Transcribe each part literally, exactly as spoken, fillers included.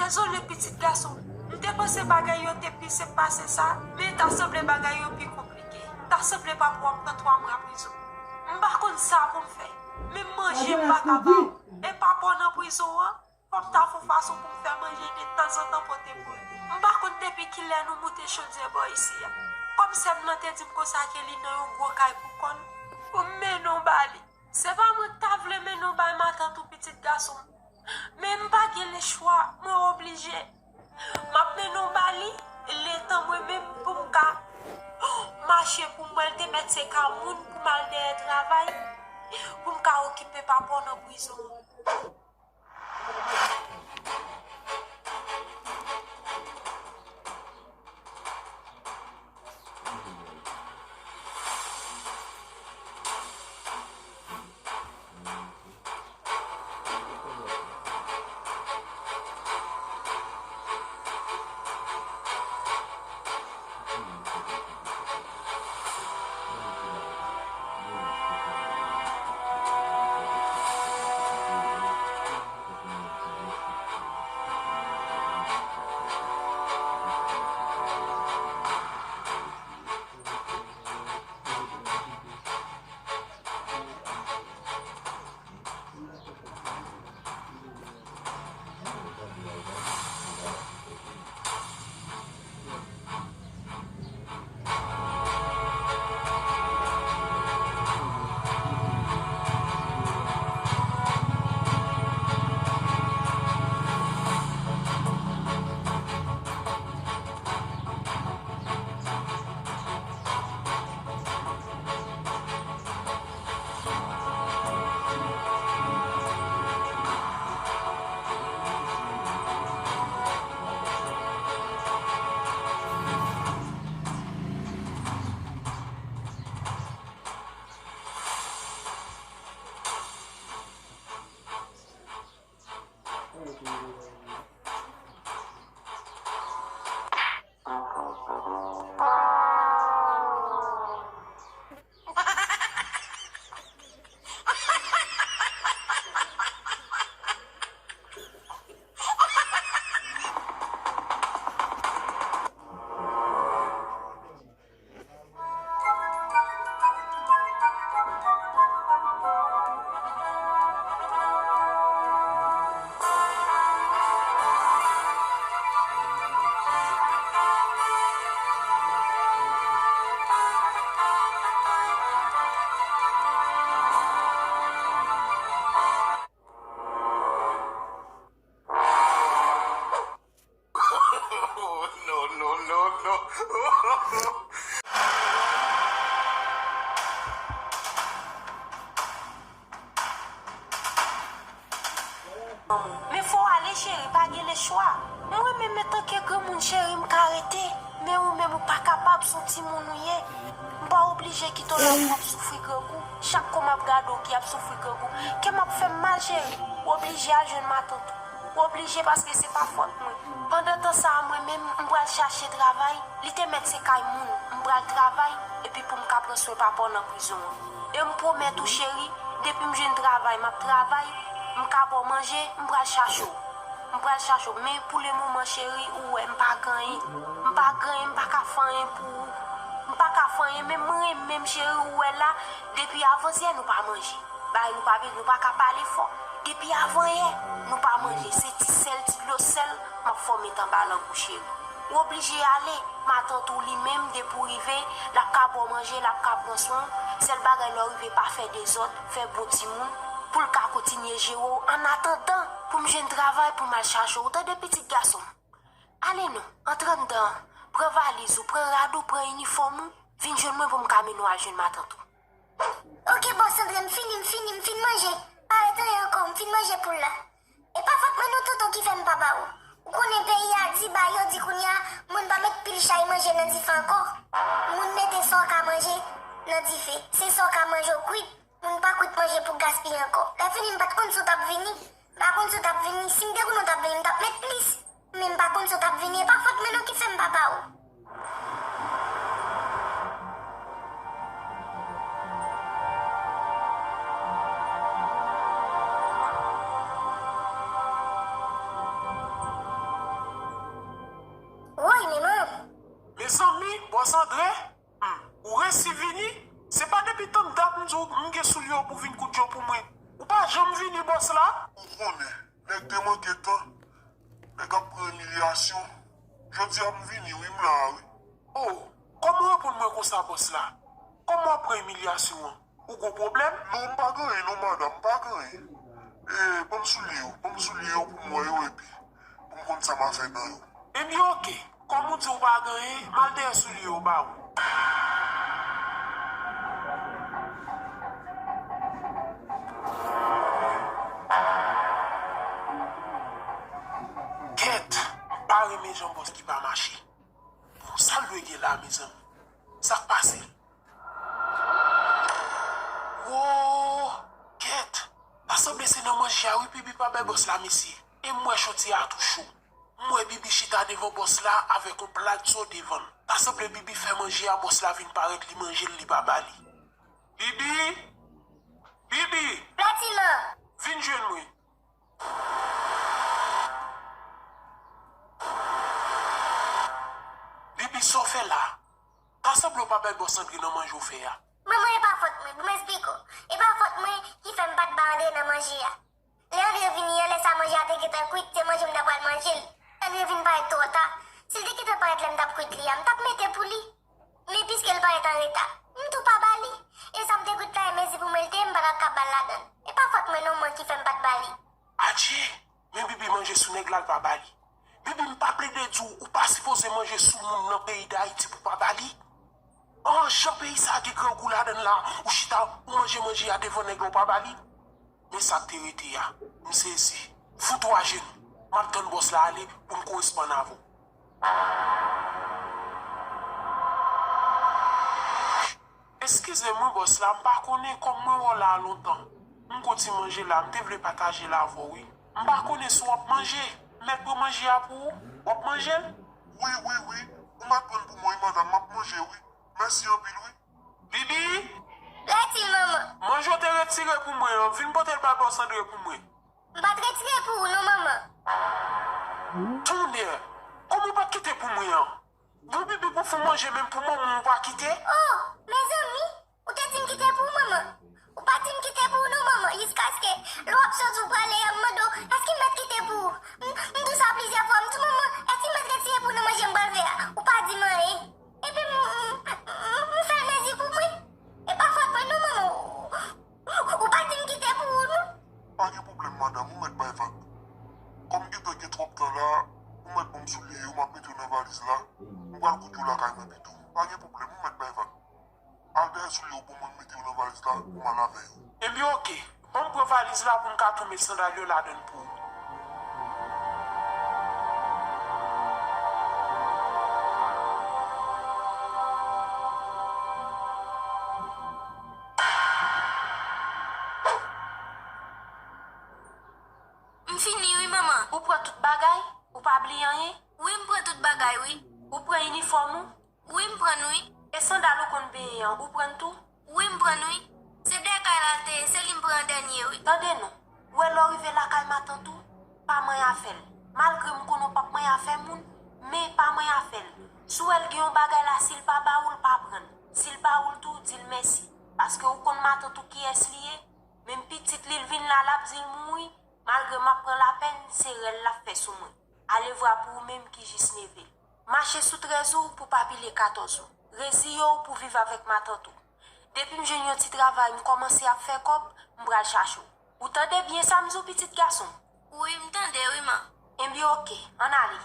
Dezole, pitit gason m. M te panse bagay yo te pi senp pase sa, men ta sanble bagay yo pi konplike. Ta sanble papa w ap pran twa mwa prizon. M pa konn sa pou m fè. Menm manje m pa ka ba w. E papa w nan prizon an, fò m ta fè yon fason pou m fè manje de tanzantan pote pou li. M pa konn depi kilè nou moute chodyè bò isi a. Kòm sè m nan te di m konsa ke li nan yon gwo kay pou kò l, pou m mennen w ba li. Se pa mwen k ta vle mennen w bay matant ou, pitit gason m. Men m pa gen lechwa, mwen oblije. M ap mennen w ba li, letan mwen menm pou m ka mache pou m wè l te mèt se ka moun pou m al dèyè travay, pou m ka okipe papa w nan prizon an. No, no, no, no. Men fò w ale, cheri, pa gen lechwa. Mwen menm, antanke granmoun, cheri, m ka rete. Men ou menm, ou pa kapab, se yon timoun ou ye. M pa oblije kite w la pou w ap soufri grangou. Chak kou m ap gade w ki ap soufri grangou, kè m ap fè m mal, cheri. Ou oblije al jwenn matant ou. Ou oblije, paske se pa fòt mwen. Pandan tan sa a, mwen menm, m pral chache travay. Li te mèt se kay moun. M pral travay, epi pou m ka pran swen papa w nan prizon an. E m pwomèt ou, cheri, depi m jwenn travay, m ap travay, m ka ba w manje, m pral chache w. M pral chache w, men pou lemoman, cheri, ou wè, m pa gen anyen. M pa gen anyen, m pa ka fè anyen pou ou. M pa ka fè anyen, men m renmen m, cheri, ou wè la, depi avantyè nou pa manje. Bagay nou pa, nou pa ka pale fò. Depi avanyè, nou pa manje. Se ti sèl, ti dlo sèl m ap fè w met anba lang ou, cheri. Ou oblije ale. Matant ou li menm, depi w rive, l ap ka ba w manje, l ap ka pran swen w. Sèl bagay, lè w rive, pa fè dezòd, fè bon timoun, pou l ka kontinye jere w. Annatandan, pou m jwenn travay, pou m al chache w. Tande, pitit gason m. Ale non, antre anndan an. Pran valiz ou, pran rad ou, pran inifòm ou, vin jwenn mwen pou m ka mennen w al jwenn matant ou. Oke, bòs Andre, m fini, m fini, m fin manje. Pa ret anyen ankò, m fin manje poul la. E pa fòt mwen non, tonton, ki fè m pa ba ou. Ou konnen peyi a di, ba yo di kounye a, moun pa met pil chay manje nan dife ankò. Moun mete sa w ka manje nan dife. Se sa w ka manje w kwit. Moun pa kwit manje pou gaspiye ankò. Lè fini, m pa t konn si w t ap vini. M pa konn si w t ap vini. Si m te konnen w t ap vini, m t ap met plis. Men m pa konn si w t ap vini. E pa fòt mwen non ki fè m pa ba ou. Bòs Andre? Hmm, ou resi vini? Se pa depi tann dat m di w m gen soulye yo pou vin koute yo pou mwen. Ou pa janm vini, bòs la? Ou konnen, nèg te manke tan, nèg ap pran imilyasyon. Jodi a m vini wi, m la wi. Oh, kòman w reponn mwen konsa, bòs la? Kòman w ap pran imilyasyon an? Ou gon pwoblèm? Non, m pa gen anyen non, madanm, m pa gen anyen. E, ban m soulye yo, ban m soulye yo pou m wè yo epi pou m konn sa m a fè nan yo. Ebyen, oke. Kòm ou di ou pa gen anyen, m al dèyè soulye yo ba ou. Kèt, m pa renmen jan bòs ki pa mache. Bon, sa l dwe gen la, mezanmi? Sa k pase? Wo! Kèt! Ta sanble se nan manje a wi Bibi pa bay bòs la, mesye. E m wè chodyè a tou cho. M wè Bibi chita devan bòs la avèk yon plat zo devan l. Ta sanble Bibi fè manje a, bòs la vin parèt, li manje l, li pa ba li. Bibi! Bibi! Latilman! Vin jwenn mwen. Bibi, sa w fè la? Ta sanble w pa bay bòs Andre nan manje w fè a. Manman, e pa fòt mwen, pou m esplike w. E pa fòt mwen ki fè m pa t ba Andre nan manje a. Lè Andre vini an, lè sa manje a te gentan kwit, se manje m ta pral manje l. Andre vin parèt twò ta. Si l te gentan parèt lè m t ap kwit li a, m t ap mete pou li. Men piske l parèt anreta, m tou pa ba li. E sa m te kwit la, e mezi pou mwen l te ye, m pa t ap ka ba l ladan l. E pa fòt mwen non, mwen ki fè m pa t ba li. Adje! Men Bibi manje sou nèg la, l pa ba li. Bibi, m pa plede di w, ou pa sipoze manje sou moun nan peyi Dayiti pou w pa ba li. An, jan peyi sa a gen grangou ladan l la, ou chita, ou manje manje a devan nèg la, ou pa ba li. Men sa k te rete a, m sezi. Fout ou ajenou. M ap tann bòs la ale pou m koresponn avè w. Eskize m wi bòs la, m pa konnen kòm mwen wè w la a lontan. M gon ti manje la, m te vle pataje l avè w wi. M pa konnen si w ap manje. M mèt pran manje a pou ou. W ap manje l? Wi, wi, wi. Ou mèt pran l pou mwen wi, madanm, m ap manje wi. Mèsi anpil wi. Bibi! Latil, manman. Manje w te retire pou mwen an, vin pote l bay bòs Andre pou mwen. M pa t retire pou ou non, manman. Tonnè! Kòman w pa t kite pou mwen an? Bon, Bibi, pou fon manje, menm pou manman w pa kite? Oh, mezanmi, ou te di m kite pou ou, manman. Ou pa di m kite pou ou non, manman, jiskaske lè w ap soti w prale an, m mande w, èske m mèt kite pou ou? M, m di w sa plizyè fwa, m di w, manman, èske m mèt retire pou ou nan manje m pral fè a? Ou pa di m anyen. Epi m, m, m, m fè l mezi pou mwen. E pa fòt mwen non, manman. Ou pa di m kite pou ou non. Pa gen pwoblèm, madanm, ou mèt bay vag. Kòm gentan gen twòp tan la, ou mèt ban m soulye yo, m ap mete yo nan valiz la. M pral koute yo lakay mwen pito. Pa gen pwoblèm, ou mèt bay vag. Al dèyè soulye yo pou mwen, m mete yo nan valiz la pou m al avè yo. Ebyen, oke. Ban m pran valiz la pou m ka tou met sandal yo ladan l pou ou. M fini wi, manman. Ou pran tout bagay? Ou pa bliye anyen? Wi, m pran tout bagay wi. Ou pran inifòm ou? Wi, m pran l wi. E sandal ou konn benyen an, ou pran l tou? Wi, m pran l wi. Se dèyè kay la l te ye, se li m pran an dènye wi. Tande non, ou wè lè w rive lakay matant ou, pa manyen afè l. Malgre m konnen w p ap manyen afè moun, men pa manyen afè l. Si w wè l gen yon bagay la, si l pa ba ou l, pa pran l. Si l ba ou l tou, di l mèsi. Paske ou konn matant ou kiyès li ye. Menm pitit li, l vin la, l ap di l mouri. Malgre m ap pran lapèn, se rèl l ap fè sou mwen. Alevwa pou ou menm ki jis neve l. Mache sou trèz ou pou pa pile katòz ou. Reziye w pou viv avèk matant ou. Depi m jwenn yon ti travay, m kòmanse ap fè kòb, m pral chache w. Ou tande byen sa m di w, pitit gason m? Wi, m tande wi, man. Ebyen, oke, ann ale.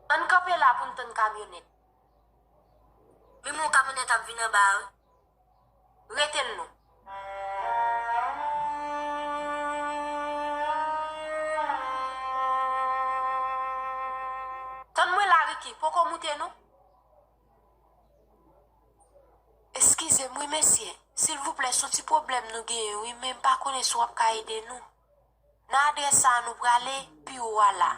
Ann kanpe la pou n tann kamyonèt. Men yon kamyonèt ap vin anba a wi. Rete l non. Tann mwen la, Ricky, poko moute non. Eskize m wi, mesye. Silvouplè, se yon ti pwoblèm nou genyen wi, men m pa konnen si w ap ka ede nou. Nan adrès sa a nou prale, biwo a la.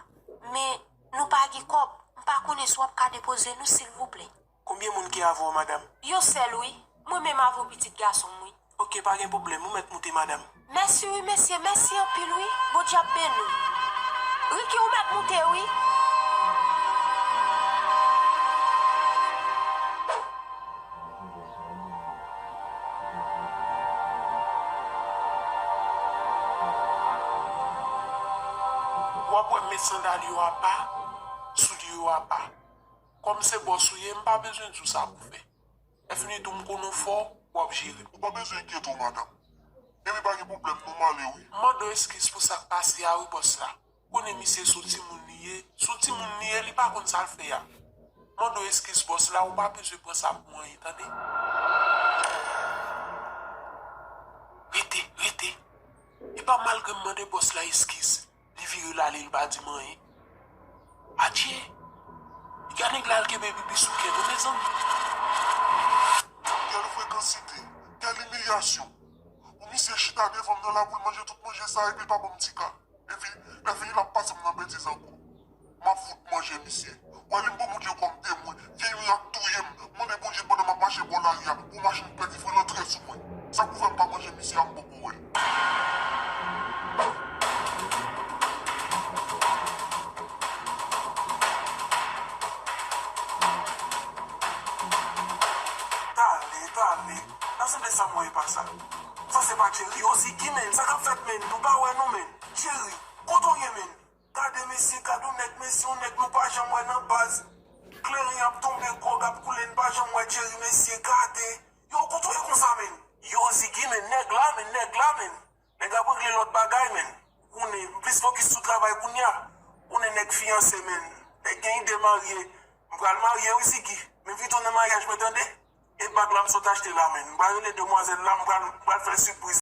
Men, nou pa gen kòb. M pa konnen si w ap ka depoze nou, silvouplè. Konbyen moun ki avè w, madanm? Yon sèl, wi. Mwen menm avè w pitit gason m, wi. Oke, pa gen pwoblèm. Ou mèt moute, madanm. Mèsi, wi, mesye. Mèsi anpil, wi. Bondye ap beni w. Ricky, ou mèt moute, wi. W ap wè m met sandal yo apa, soulye yo apa. Kòm se bòs ou ye, m pa bezwen di w sa pou fè. Lè fini tou, m konnen w fò, w ap jere m. Ou pa bezwen enkyete w, madanm. Epi pa gen pwoblèm non, m ale wi. M mande w eskiz pou sa k pase a wi, bòs la. Konnen misye se yon timoun li ye. Se yon timoun li ye, li pa konn sa l fè a. Mande w eskiz, bòs la, ou pa bezwen pran sa pou anyen, tande? Rete, rete. E pa malgre m mande bòs la eskiz, li vire l ale, li pa di m anyen. Adje! Piga nèg la al kenbe pipi sou kè nou, mezanmi. Kèl frekansite, kèl imilyasyon. Pou misye chita devan m nan la pou l manje tout manje sa epi l pa ban m ti ka. Epi, lè fini l ap pase m nan betiz ankò. M ap fout manje misye. Ou wè li m pran Bondye kòm temwen. Vye mirak touye m. Mande Bondye pandan m ap mache bò lari a pou machin pèdi fren antre sou mwen. Sa pou fè m pa manje misye a, m poko wè l. Tale, tale. Nan sanble sa m wè e pa sa. Sa se pa Jerry? Yo, Ziggy, menn, sa k ap fèt, menn? Nou pa wè non, menn. Jerry, kote w ye, menn? Gade mesye, gade yon nèg, mesye, yon nèg nou pa janm wè nan baz. Kleren ap tonbe, gwòg ap koule, n pa janm wè Jerry, mesye, gade. Yo, kote w ye konsa, menn? Yo, Ziggy, menn, nèg la, menn, nèg la, menn. Nèg ap regle lòt bagay, menn. Ou konnen, m plis fokis sou travay kounye a. Ou konnen nèg fiyanse, menn. Nèg gen ide marye. M pral marye, wi, Ziggy. Men pito nan maryaj mwen, tande. E bag la m sot achte la, menn. M pral rele demwazèl la, m pral, m pral fè l sipriz.